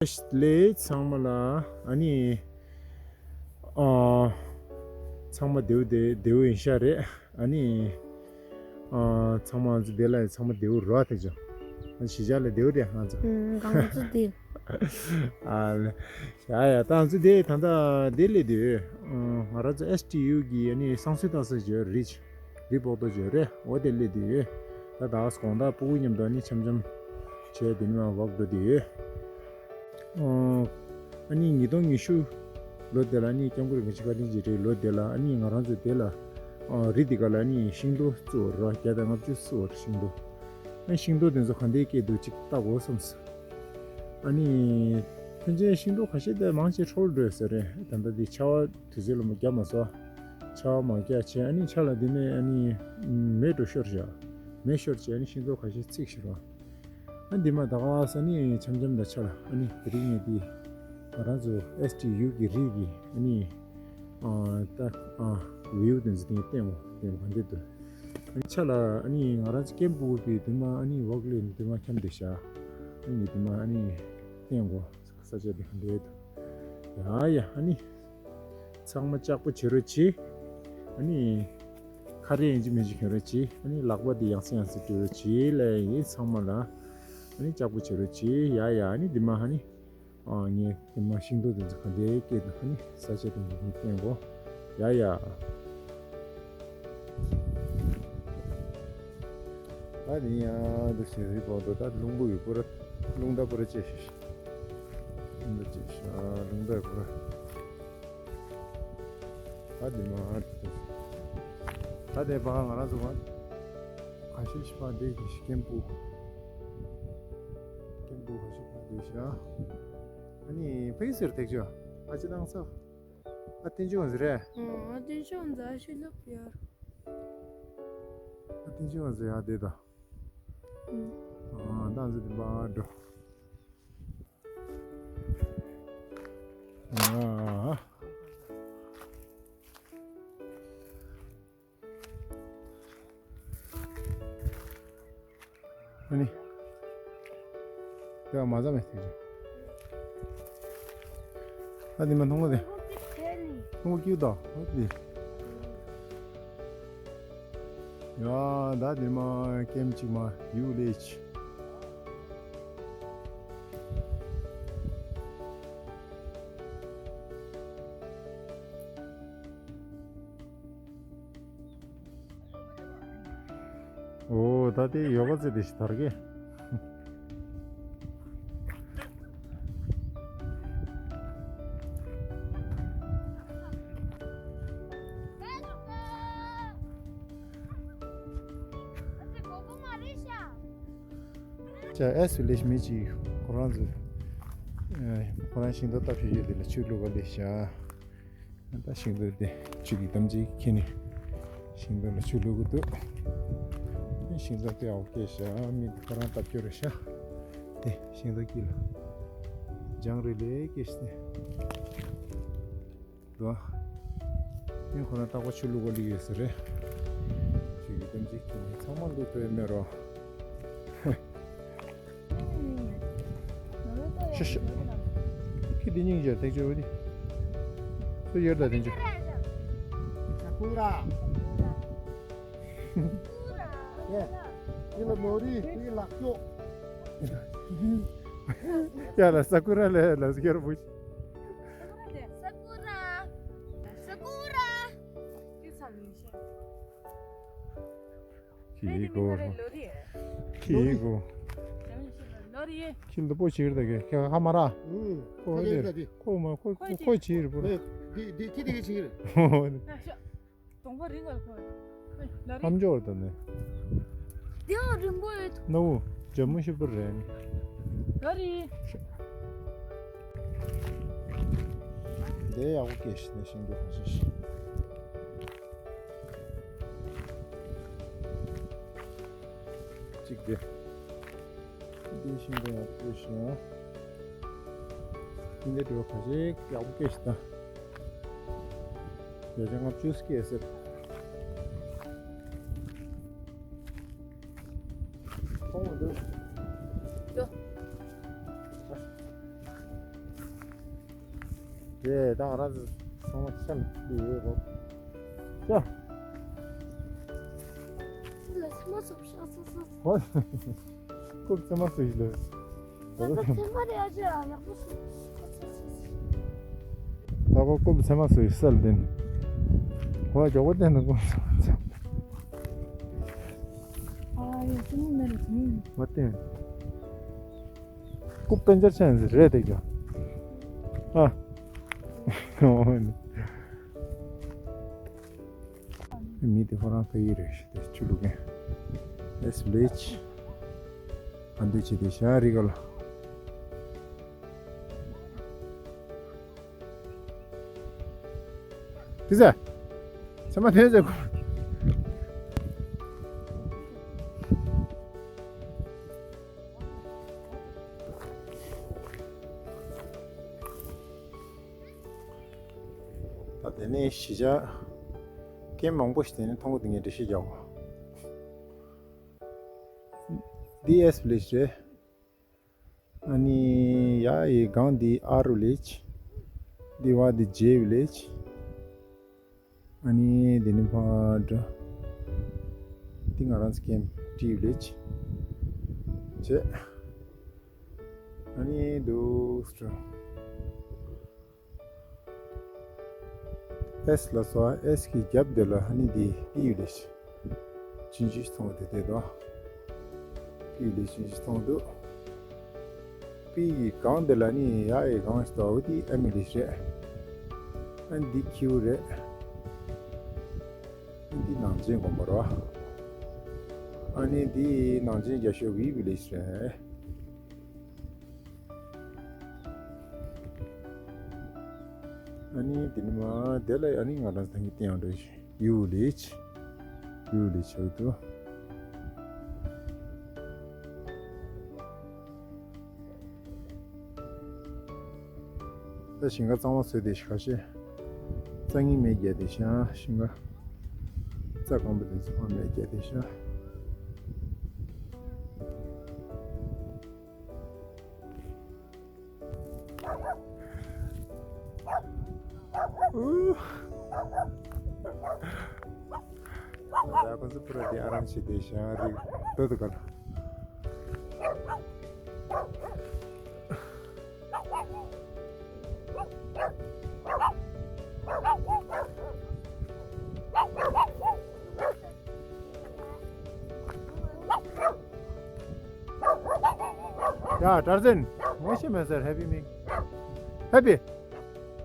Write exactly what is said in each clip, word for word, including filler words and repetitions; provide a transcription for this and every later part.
ལས་ཚང་མ་ལ་ཨ་ནི་ཨ་ཚང་མ་བདེ་བོ་བདེ་བདེ་བོ་ཡིན་ཤག་རེད། ཨ་ནི་ཨ་ཚང་མ་ང་ཚོ་བདེ་ལ་ཚང་མ་བདེ་བོ་རོ་དེ་ཅོ། ཨ་གཞིས་ཆགས་ལ་བདེ་བོ་རེད་ང་ཚོ། ཨུམ་ང་ཚོ་བདེ། ཨ་ལ་ཡ་ཡ་ད་ང་ཚོ་བདེ་ད་ལྟ་བདེ་ལས་བདེ། ཨ་ང་རང་ཚོ་ཨེས་ཊི་ཡུ་གི་ཨ་ནི་སང་སོའི་ཏང་སེ་ཇོ་རིཆ། རི་སྤོག་ཏོ་བརྗོད་རེད། འོ་དེ་སླེབས་དུས་ཡོད། ད་ད་དགོང་དག་སྤུ་གུ་མཉམ་དུ་ནི་འཆམ་འཆམ་བྱས་དེ་ནི་མ་བག་འགྲོ་དུས་ཡོད། ཨ་ནི་ཉིས་སྟོང་ཉི་ཤུ་ལོ་དེ་ལ་ནི་སྐྱབས་མགོན་རིན་པོ་ཆེ་བཀའ་དྲིན་གྱིས་རེད། ལོ་དེ་ལ་ཨ་ནི་ང་རང་ཚོ་དེ་ལ་ཨ་རི་དེ་ག་ལ་ནི་ཤིང་ཏོག་བཙུགས་ར་བརྒྱ་དང་ལྔ་བཅུ་བཙུགས་ར་ཤིང་ཏོག་ཨ་ཤིང་ཏོག་དེ་ཚོ་ག་འདྲའི་སྐྱེས་འདུག་ཅིག་ལྟ་དགོས་བསམས། ཨ་ནི་ཕན་ཆད་ཤིང་ཏོག་ཁ་ཤས་དེ་མང་ཆེ་འཕྲོ་བརླག་འགྲོ་ས་རེད། ད་ལྟ་དེ་ཆར་པ་དུས་ཚོད་ལ་མ་བརྒྱབ་མ་སོང་། ཆར་པ་མ་བརྒྱབ་བྱས་ཨ་ནི་ཆར་ལ་དེ་ནས་ཨ་ནི་མེ་འགྲོ་ཤོར་བཞག་མེ་ཤོར་བྱས་ཨ་ནི་ཤིང་ཏོག་ཁ་ཤས་ཚིག་ཤོར་བ། ཨ་འདི་མ་ད་ག་ས་ནི་འཆམ་འཆམ་དང་ཆ་ལ་ཨ་ནི་དེ་རིང་ངས་དེ་ང་རང་ཚོ་ཨེས་ཊི་ཡུ་གི་རིགས་ཀྱི་ཨ་ནི་ཨ་ད་ཨ་བིའུ་དེ་ཚོ་དེ་བསྟན་འོ་བསྟན་འོ་ག་འདྲ་འདུག་ཨ་ནི་ཆ་ལ་ཨ་ནི་ང་རང་ཚོ་ཀེམ་སྤུ་གུ་དེ་མ་ཨ་ནི་འོག་ལས་དེ་མ་འཁྱམ་བསྡད་ཤག་ཨ་ནི་དེ་མ་ཨ་ནི་བསྟན་འོ་ས་ཆ་དེ་ག་འདྲ་འདུག་ཡ་ཡ་ཨ་ནི། ཚང་མ་ལྕགས་པོ་བྱེད་རོགས་གྱིས། ཨ་ནི། ཁ་རས་ཡིན་གཅིག་མིན་གཅིག་གྱོན་རོགས་གྱིས། ཨ་ནི་ལག་པ་འདི་ཡང་སེ་ཡང་སེ་བཀྲུ་རོགས་གྱིས་ལབ་ཡིན་ཚང་མ་ལ། ཨ་ནི་ལྕགས་པོ་བྱེད་རོགས་གྱིས་ཡ་ཡ་ཨ་ནི་འདི་མ་ཨ་ནི། ཨ་ངས་འདི་མ་ཤིང་ཏོག་འདི་ཚོ་ག་འདྲའི་སྐྱེས་འདུག་ཨ་ནི་ས་ཆ་དེ་འདི་ནས་བསྟན་གོ་ཡ་ཡ། ད་ནི་ཡང་འདུག་ཟེར་རི་བོ་འདུག་ད་རླུང་བུ་ཡོད་པོ་ར་རླུང་རྟ་པོ་ར་བཅད་ཤིག་རླུང་རྟ་བཅད་ཤིག་རླུང་རྟ་ཡོད་པོ་ར། ད་དེ་མ་ད་དེ་བ་ང་རང་ཚོ་བ་ག་ཤེད་ཤི་པ་འདི་ཀེམ་སྤུ་ཀེམ་སྤུ་ག་ཤེད་པ་འདི་ཤ་ཨ་ནི་ཕེ་སེར་ཐེག་ཆོ་ཨ་ཅི་ནང་ཚོ་ཨ་ཏིན་ཅུ་ང་ཟེར་རེད། ཨ་ཏིན་ཅུ་ང་ཟེར་ཡ་དེ་ད་ཨ་ད་ཚོ་དེ་བ་འགྲོ། ཨ། ཨ་ནི། དེ་མ་ཟ་མེད་དེ། ཨ་ནི་མ་མཐོང་གོ་དེ། མཐོང་གོ་ཀྱུ་ད། ཨ་ནི། ཡ་ད་དེ་མ་ཀེམ་ཅིག་མ་ཡུ་ལེ་ཆི། ཨོ་ད་དེ་ཡོ་ག་ཙེ་དེ་ཞིག་དར་གེ། ཅ་ཨེ་སུ་ལེ་ཤི་མི་ཅིག་ཁོ་རང་ཚོ་ཁོ་རང་ཤིང་ཏོག་བཏབ་ཤེས་ཡོད་དེ་ལ་ཆུ་བླུག་ག་ལེ་ཤ། ད་ཤིང་ཏོག་དེ་ཆུ་གི་དམ་ཅིག་ཁྱེར་ནས་ཤིང་ཏོག་ལ་ཆུ་བླུག་གི་འདུག་ཤིང་ཏོག་དེ་ཨའོ་སྐྱེས་ཤ་མི་ཁོ་རང་བཏབ་རྒྱུ་རེད་ཤ། དེ་ཤིང་ཏོག་དཀྱིལ་ལ་ལྗང་རེ་ལེ་སྐྱེས་ཤ་དེ། འདུག་ཨ། ཨེ་ཁོ་རང་རྟག་པར་ཆུ་བླུག་གོ་ལི་ཡོད་ས་རེད། ཆུ་ཡི་གཏམ་ཅིག་ཁྱེར་ནས་ཚང་མ་བླུག་ཐུབ་ཡོད་མེད་རོ། ཤ་ཤ། ཁྱི་འདི་སྙིང་རྗེ་ཐེག་ཆོད་འདི། སུ་ཡོད་ད་དེ་ཆུ། ས་ཀུ་ར། ཡ། འདི་ལ་ནོ་རི་འདི་ལག་ཅོ། ཡ་ལ་ས་ཀུ་ར་ལ་ལ་སྐྱར་བུ། ས་ཀུ་ར། ས་ཀུ་ར། ཁྱི་གོ། ཁྱི་གོ། ཁྱི་འདི་པོ་ཕྱིར་ད་གེ་ཁྱི་ཧ་མ་ར། ཁོ་ཁྱི་ཁོ་མ་ཁོ་ཁོ་ཕྱིར་པོ། དོང་པོ་རིང་བར་ཁོ། ཧམ་འཇོག་ད་ནི། དེའང་རིང་པོ་ཡོད། ནོ། ཇ་མོ་ཤི་པོ་རེད། ད་རི། དེ་ཡག་པོ་སྐྱེས་ཤི་ནས་ཤིང་ཏོག་ཁ་ཤས་ཤི། གཅིག་དེ། འདི་ཤིང་ཏོག་ཡག་པོ་སྐྱེས་ཤི། འདི་འདྲ་ཁ་ཤས་ཡག་པོ་སྐྱེས་ཤི་ད། བརྒྱ་ཆ་ལྔ་བཅུ་སྐྱེས་ཟེར། ཁོང་འདི། ཡོ། དེ་ད་ང་རང་ཚོ་ཚང་མ་ཆ་མི་ཚུད་ཡོད་རེད། ཅོ། ལ་ཚང་མ་སོབ་ཤག་སོབ་སོབ། ཧོ། ཀུབ་ཚང་མ་སུ་ཡིས་ལོས། ད་ལྟ་ཚང་མ་རེད་ཨ་ཅེ་ཡག་པོ་སོབ་སོབ་སོབ་སོབ། ད་ཁོ་ཀུབ་ཚང་མ་སུ་ཡིས་སལ་དེན། ཧོ་ཇོ་གོ་དེན་ན་ཀུབ་ཚང་མ། ཨ་ཡ་ཚང་མ་རེད་ཚང་མ། མ་བསྟན། ཀུབ་པན་ཅར་ཆེན་ཟེར་རེད་དེ་ཀྱང་། ཨ། མི་དེ་ཁོ་རང་ཕ་ཡུལ་རེད་ཤི་དེ་ཆུ་ལུག་གན། ཨེས་བི་ལེ་ཇི། ཨ་འདུ་བྱེད་དེ་ཤ་རི་ག་ལ། དེ་ཟ། ཚེ་མ་དེ་ཟ་གོ། ད་དེ་ནས་གཞིས་ཆགས་ཀེམ་མང་པོ་ཞིག་དེ་ནས་མཐོང་གི་འདུག་ངས་འགྲེལ་བཤད་རྒྱག་གོ། འདི་ཨེས་བི་ལེ་ཇི་རེད། ཨ་ནི་ཡ་ཡི་སྒང་འདི་ཨར་བི་ལེ་ཇི། འདི་བ་འདི་ཇེ་བི་ལེ་ཇི། ཨ་ནི་འདི་ནི་ཕ་འདྲ། འདི་ང་རང་ཚོ་ཀེམ་ཏི་བི་ལེ་ཇི། བྱས། ཨ་ནི་འདུག་སྤྲོ། ཨེས་ལ་སོ་ཨེས་ཀྱི་རྒྱབ་འདི་ལ་ཨ་ནི་འདི་ཏི་བི་ལེ་ཇི། ཆུང་ཆུང་ཞིག་མཐོང་དེ་དེ་དང་། ཏི་ལི་ཆུང་ཆུང་མཐོང་འདུག་པི་ཡི་སྒང་དེ་ལ་ནི་ཡ་ཡི་སྒང་ཞིག་འདུག་འོ་དེ་ཨ་མི་ལི་རེད། ཨ་འདི་ཁྱིའུ་རེད། ཨ་འདི་ནང་ཆེན་དགོན་པ་རེད། ཨ་ནི་འདི་ནང་ཆེན་རྒྱ་ཤོད་བི་བི་ལི་རེད། ཨ་ནི་དེ་ནི་མ་དེ་ལ་ཨ་ནི་ང་རང་ཚོ་ད་གིན་བསྟན་ཡོང་འདྲ་ཞིག་ཡུ་ལེ་ཆི། ཡུ་ལེ་ཆི་འདུག་ད་ཞིང་ཁ་གཙང་མ་བཟོས་ཏེ་ཞིག་ཁ་ཤས། རྩྭ་ངན་མེད་རྒྱ་དེ་ཤང་ཞིང་ཁ། རྩྭ་གང་པོ་དེ་ཚོ་མེད་རྒྱ་དེ་ཤང་། ད་ཁོ་ཚོ་ཕུ་ར་དེ་ཨ་རམ་བྱེད་དེ་ཞང་རིག་ཏོ་ཏོ་ག་ལ། ཡ་དྲར་ཟན། ངོ་ཤེས་མེད་ཟེར། ཧེ་པི་མིང་། ཧེ་པི།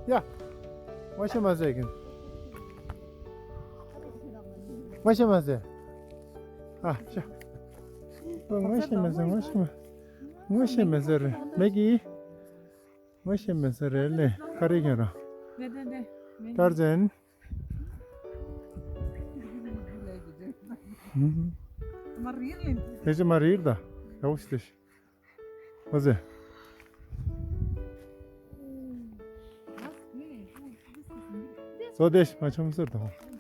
ཡ། ངོ་ཤེས་མ་ཟེར་གིན། ངོ་ཤེས་མ་ཟེར། ཨ་ཤ། ངོ་ཤེས་མེད་ཟེར། ངོ་ཤེས་མ། ངོ་ཤེས་མེད་ཟེར་མེད་གི། ངོ་ཤེས་མེད་ཟེར་རེད་ལེ། ཁ་རེ་ཁྱོད་རང་། དྲར་ཟན། ཕལ་ཆེར་མ་རེད་ད། ཡག་པོ་ཞིག་ལྟོས་ཤིག་མ་ཟེར། བཟོ་བདེ་ཞིག་མ་ཆུང་ཟེར་དང་།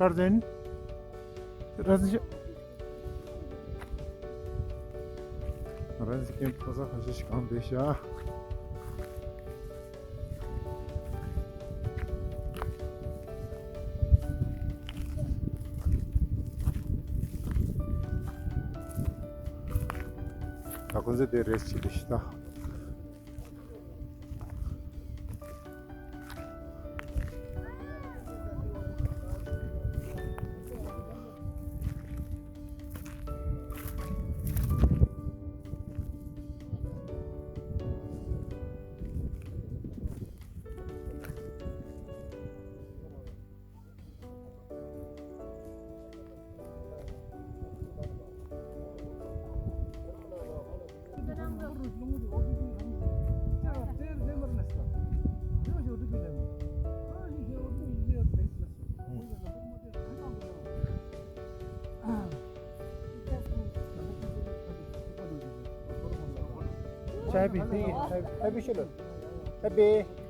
དྲར་ཟན། དྲར་ཟན་ཤོག་ང་རང་ཚོ་ཀེམ་ཕོ་གསར་ཁ་ཤས་ཤིག་གང་བསྡད་ཤག་ད་ཁོ་ཚོ་དེ་རེས་བྱེད་དེ་ཤི་ད། Happy, happy, happy.